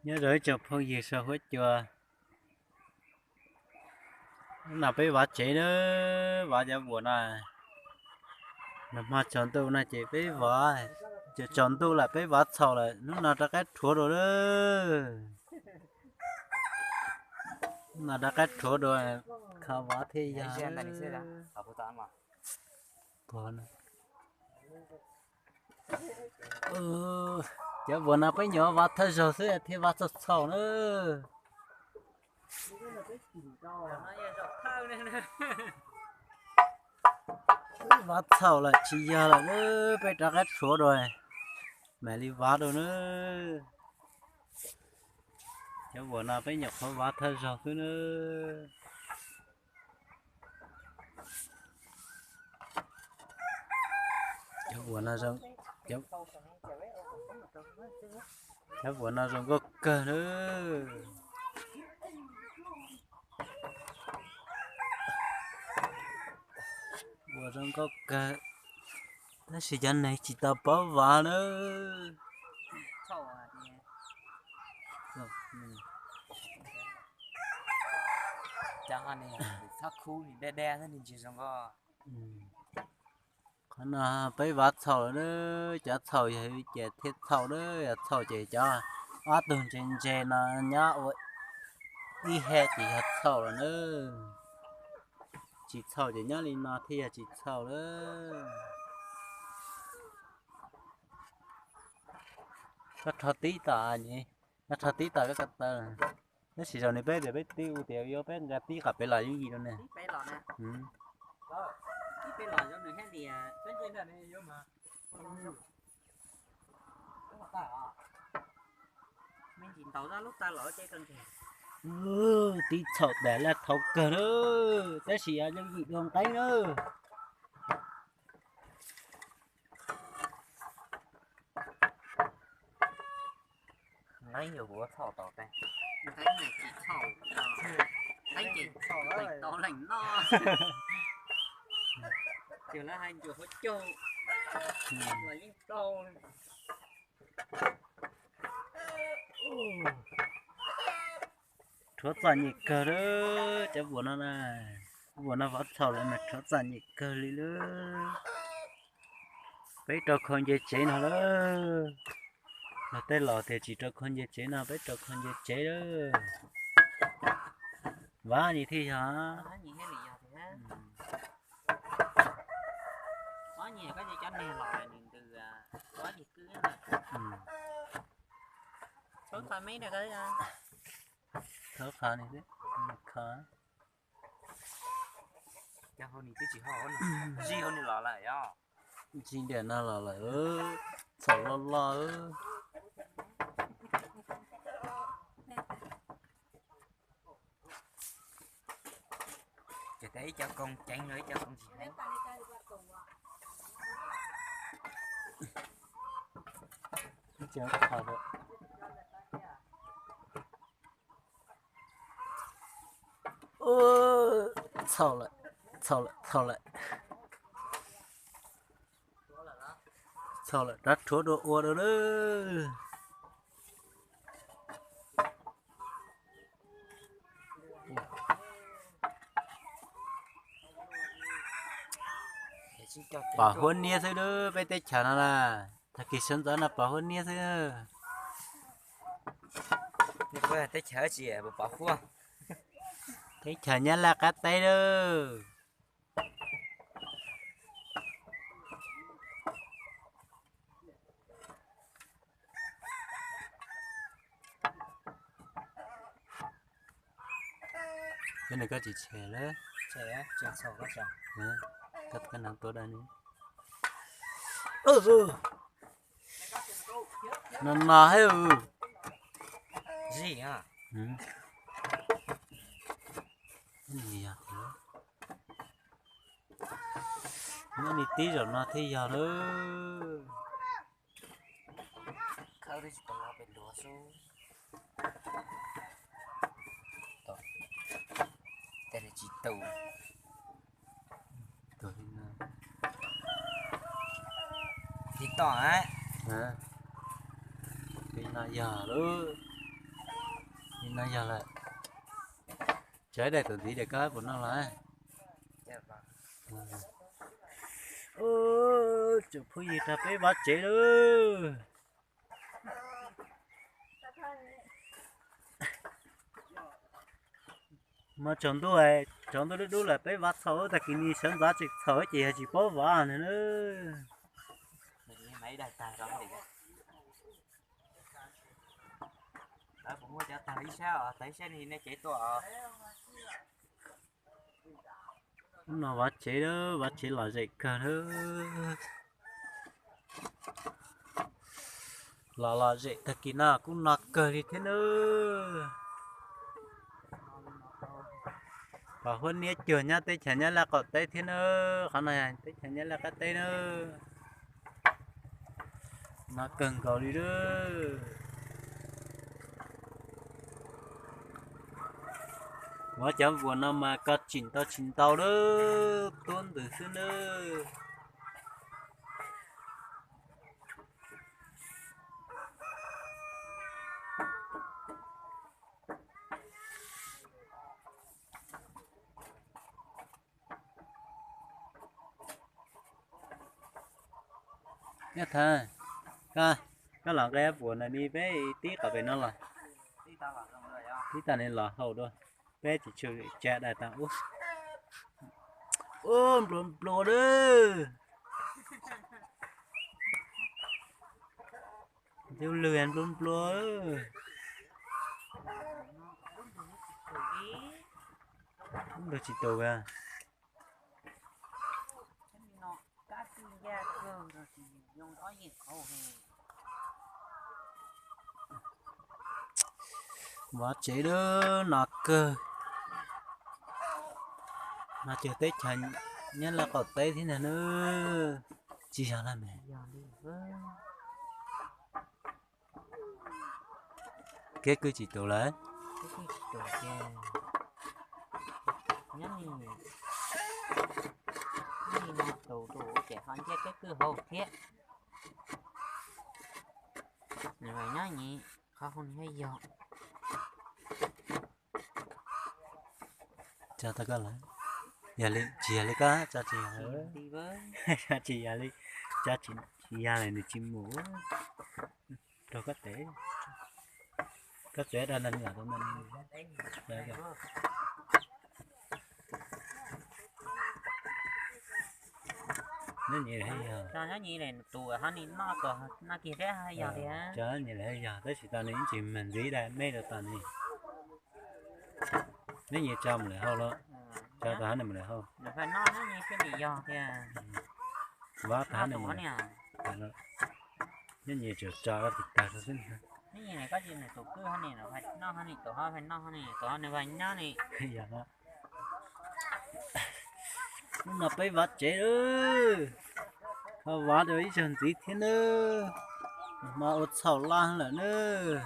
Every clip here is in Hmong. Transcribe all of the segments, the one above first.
Nyob zoo ib tsoom phooj ywg saum huab cua, hnub no peb vav tsev na, vav cov vuas no. Nag hmo tsaus ntuj no ces peb vav, ces tsaus ntuj lawm peb vav txhaum lawm, hnub no rov qab rhuav dua na. Hnub no rov qab rhuav dua, kho vav thiaj yog. Cov vuas no peb nyuam vav thawj zaug xwb thiaj vav txhaum txhaum na. Vav txhaum lawm tsis yog lawm, peb rov qab rhuav dua, mam li vav dua na. Cov vuas no peb nyuam qhuav vav thawj zaug xwb na. Cov vuas no zoo, cov, cov vuas no zoo nkauj kawg na. Vuas zoo nkauj kawg, tab sis cov neeg tsis tau paub vav na. Qhov no peb vav txhaum lawm na, cov txhaum yog ces thiaj txhaum na, yog txhaum ces cov ob tug ntse ntse no nyob ua ib he ces yog txhaum lawm na. Tsis txhaum ces nyob li no thiaj yog tsis txhaum lawm. Koj rho tib tom, koj rho tib tom koj ko taw. Tab sis zaum no peb tias peb tib ua tias yuav peb nqa tib qam pem los yeej yim rau ne. Tib txhaum tas laj thaum kawg na, tab sis yeej yim dua nqeeb na. Nqeeb yog kuv txhaum tau teb. Nqeeb ces txhaum, nqeeb ces tau leej no. Ces lawv hais ncua huab caug los yeej tau. Rhuav txom nyem kawg lawm cov vuas no na. Vuas no vav txhaum lawm mas rhuav txom nyem kawg li lawm. Peb rau khau nce tsev no lawm. Luag tej laus tias tsis rau khau nce tsev no, peb rau khau nce tsev lawm. Vav nyem thiaj yog. Thawb qhov ni, kho. Zij ntiam no los lawm, txhaum loj loj. Ces ib cov koog ceev, ib cov koog tsis heev. Txhaum lawm, txhaum lawm, txhaum lawm. Txhaum lawm, rov rhuav dua ua dua lawm. Pom huab niab xwb lawm, peb teb chaws no na, tag kis sawv ntxov no pom huab niab xwb. Teb chaws tsis pom huab. Teb chaws Nyab Laj qab teb lawm. Nws koj tsis tshem lawm. Koj hnav tua da ni. No no hab. Nyob li tib zaum no thiaj yog lawm. Tib tom, no yog lawm. Li no yog lawm. Tsam daim tus ntxiv ces koj puas noj los? Tsoom phooj ywg, rau peb vov tsev lauj. Hmo tsaus ntuj, tsaus ntuj dub dub lawm peb vov txhaum, tag kis no sawv ntxov tseem txhaum ces yog tsis paub vov no na. Ib sab, tag ib sab nej cev tuaj os. Hnub no vov tsev, vov tsev lom zem kawg na. Los lom zem tag kis no kuj no kawg li thiab na. Pom huab niab cuag nyob teb chaws Nyab Laj qaum teb thiab na. Qhov no teb chaws Nyab Laj qab teb na. No kawg nkaus li lawm. Vov cov vuas no mas koj tsim tau tsis ntau lawm, tuab ntws xwb nawb. Nyob thawj, koj, koj los nqa vuas ntawm ni peb tib qhov pem no los. Tib tag ni los haus dua, peb tsis tshua tsa dais tas ub. Ub, nplua nplua lawm. Tus lwg nplua nplua. Ub, ntug tsis tus. Vov tsev lawm no kawg. No cuag teb chaws Nyab Laj qaum teb thiab ntag na. Tsis yog lawm me. Kev kwj tsis tus lawm. Nyob ni, nyob ni no tus tus ces ho ntiaj kev kwj hauv thiab. Nws nyob ni, qhov hauv ni yog. Tso tau koj lawm. Yog li, tsis yog li koj tso tsis yog, tsis yog li, tso tsis yog li nws tsis mus. Rau koj teb, koj teb rau nws, nyob ni yog, tus ho ni noj tus no kiag thiab yog tias, nyob ni yog tab sis tau nws ib ntsis mag ntxiv dai mej rau tau ni. Neb nyias tso mus lawm hauj los, tso tau hab nws mus lawm hauj. Nws faj noj neb nyias thiaj li yog tiag. Vab tau hab nws mus lawm. Neb nyias tsuas tso ua tus tag rau xwb. Neb nyias koj tsis nws tus kwj hab ni, noj hab ni, tus hab faj noj hab ni, tus hab nws faj nyob ni. Yog no. Hnub no peb vov tsev lawm, ho vov rau ib zaug ntxiv thiab nawb. Hmo ua txhaum loj lawm nawb.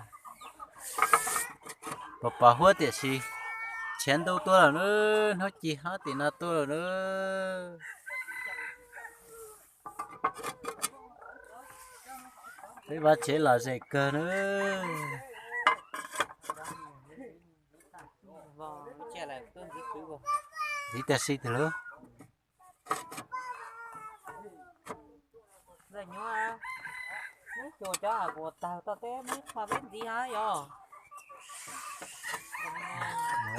Pom pom huab tiam sis tshav ntuj tuaj lawm nawb, hnub ci hab tim no tuaj lawm nawb. Peb vov tsev lom zem kawg nawb. Ntxiv tag si tus lub. Ntxawg nyuaj, muab xyuas cov hais puas tawg toj teb muab qho peb ntxiv hab yog.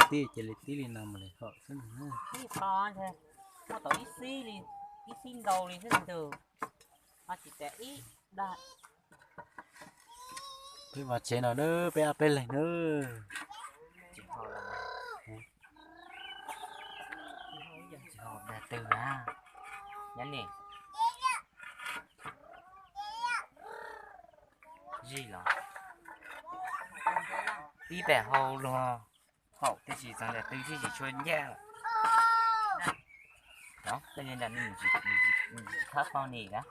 Tib cia li tib li no mus li haum xwb. Ib qho ntshe muaj tau ib xib li, ib xib ntau li xwb ntag. Ho tsis tas ib dag. Peb vov tsev no nawb, peb ob peb leeg nawb. Dag twg na? Nyob ni. Zij los. Ib pem hau luag, haum tiam sis txog dag twg thiaj tsis tshua ncaj. Los, tej ntawd nws tsis khab qau ni na.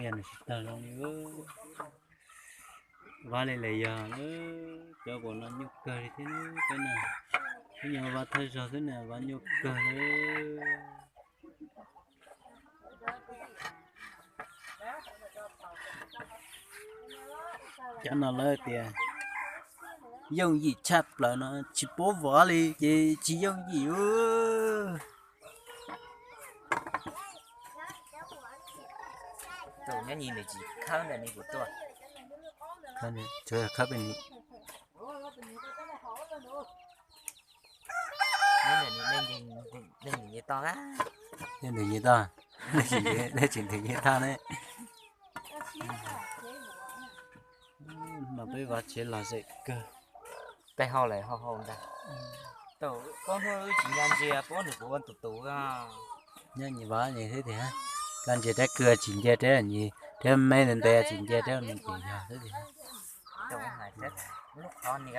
Yog nws tsis tawg zoo li. Vov li lawm yog, cov vuas no nyuaj kawg li thiab na, peb no, peb nyob vov thawj zaug xwb na, vov nyuaj kawg li. Cov no lawv tias yooj yim tshaj plaws no tsis paub vov li ces tsis yooj yim. Tus nyob nyi nws tsis khawb ntawm ni kuv tuaj. Khawb pem ni. Neb ntawm nws nce toj, neb ntawm nce toj, neb tsis nce toj ne. Mas peb vov tsev los zem kawg. Peb hau lawm hau hau ntag. Tau, pab hnub wb tsis nco ntsia, pab nws kuv ua tus tus. Nyob nyi vov nyi xwb tiag, koj ntsia rab kws tsis ntsia rab nyi, rab me ntev ntev tsis ntsia rab nyi ces yog xwb tiag. Lub qhov ni,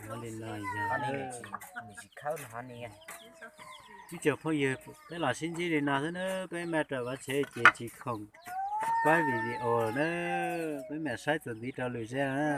nws tsis khawb no qhov ni. Ib tsoom phooj ywg, peb los sib ntsib li no xwb na, peb mam raws vov tsev ces tsis khoom pab video na, peb mam saib txuas ntxiv rau lwm zaj na.